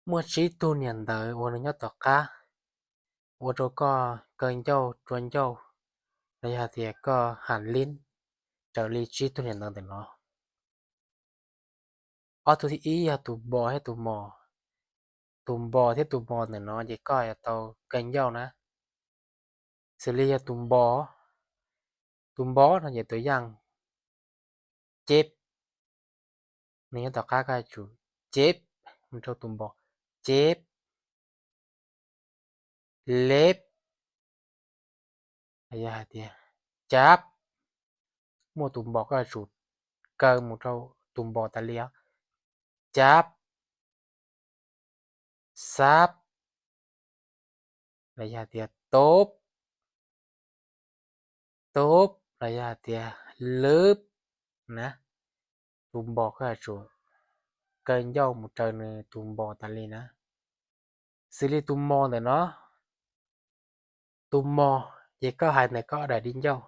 muaj tsib tug niam ntawv uas nws nyob tom qab ua rau koj kaw ncauj rua ncauj, los yog hais tias koj ham lib raws li tsib tug niam ntawv ntawm no. Ob tug thib ib yog tus npo thiab tus mos. Tus npo thiab tus mos ntawm no ces koj yuav tau kaw ncauj na. Xws li yog tus npo, tus npo no ces tus yaj ceb, nws nyob tom qab koj yuav tsum ceb mus rau tus npo, ceb, leb, los yog hais tias cab. Muaj tus npo koj yuav tsum kaw mus rau tus npo tas li os, cab, xab, los yog hais tias tob, tob, los yog hais tias lwb na. Tus npo koj yuav tsum kaw ncauj mus raws nws tus npo tas li na. Xws li tus mos ntawm no, tus mos ces koj hais ntawm koj ob daim di ncauj.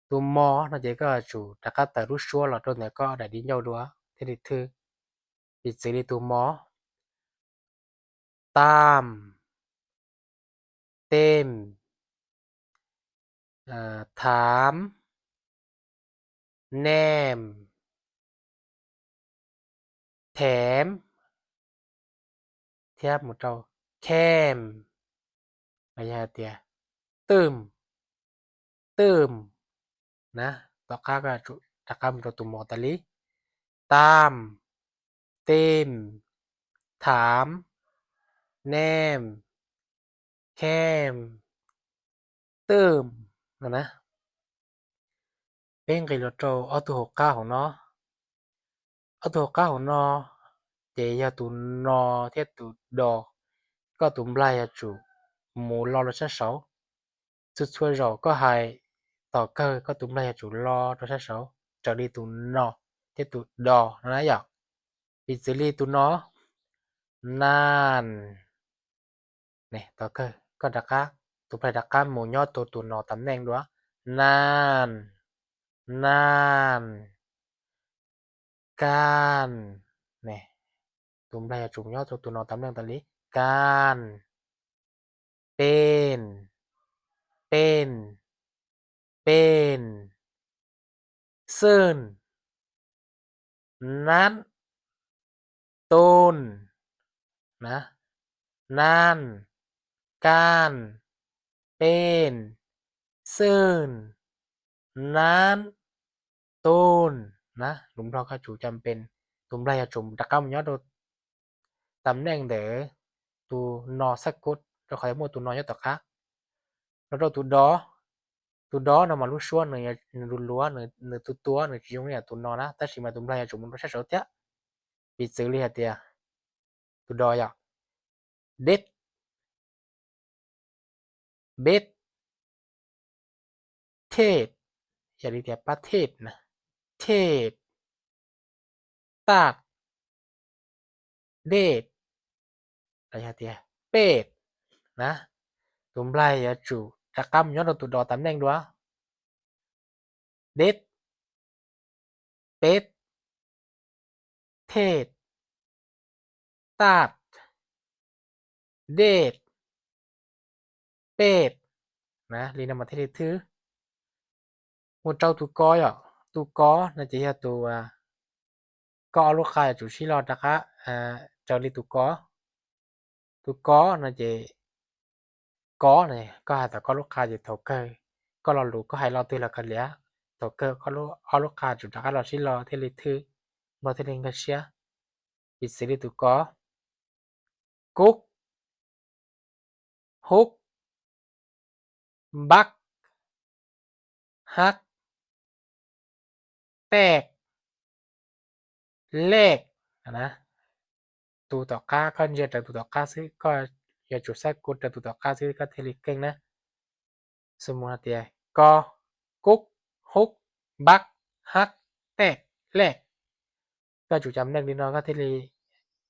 Tus mos no ces koj yuav tsum rov qab tawm lub suab los rau ntawm koj ob daim di ncauj dua thiaj li thwj. Piv txwv li tus mos, tam, tem, tham, nem, them, thiab mus rau khem, los yog hais tias twm, twm na. Tom qab koj rov qab mus rau tus mos tas li, tam, tem, tham, nem, khem, twm no na. Peb nqis los rau ob tug hauv qab hauv no. Ob tug hauv qab hauv no ces yog tus no thiab tus do. Koj tus nplaig yuav tsum mus lo rau sab saud. Txhua txhua zaus koj hais tom kawg koj tus nplaig yuav tsum lo rau sab saud raws li tus no thiab tus do no na yom. Piv txwv li tus no, nan, tom kawg koj rov qab, tus nplaig rov qab mus nyob rau tus no tam neej dua, nan, nan, kan, tus nplaig yuav tsum nyob rau tus no tam neej tas li, kan, pem, pem, pem, xwm, nab, tun, nan, kan, pem, xwm, nab, tun na. Lus Nplog koj tsum cam pes, tus nplaig yuav tsum rov qab mus nyob rau tam neej ntawm tus no xab kod rau qhov muaj tus no nyob tom qab. Los rau tus do, tus do no mas lub suab nws luav, nws tu tua, nws tsis zoo li tus no na, tab sis mas tus nplaig yuav tsum mus rau sab saud thiab. Piv txwv li hais tias tus do yog deb, beb, thej, yog li tias pab thej na, thej, taj, dej, los yog tias pej na. Tus nplaig yuav tsum rov qab mus nyob rau tus do tam neej dua, deb, peb, thej, taj, dej, pej na. Li no mas thiaj li thwj. Mus rau tus ko yom, tus ko no ces yog tus, koj ob lub qa yuav tsum sib lo rov qab raws li tus ko. Tus ko no ces ko, koj hais tom koj lub qa ces thaum kawg koj lo lus koj hais lo twg los kaw liam, thaum kawg ob lub qa tsum rov qab los sib lo thiaj li thwj, Nplog thiaj li nkag siab. Piv txwv li tus ko, kub, hub, npab, hab, tej, lej. Tus tom qab, koj ntsia raws tus tom qab xwb, koj yuav tsum xab kod raws tus tom qab xwb koj thiaj li keej na. Xws mus hais tias ko, kub, hub, npab, hab, tej, lej. Koj tsum cam neej li no koj thiaj li,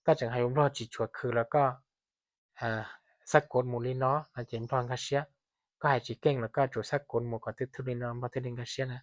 koj tseem hais lus Nplog tsis tshuav khw los koj xab kod mus li no no ces Nplog nkag siab. Koj hais tsis keej los koj tsum xab kod mus kom twb thwj li no Nplog thiaj li nkag siab na.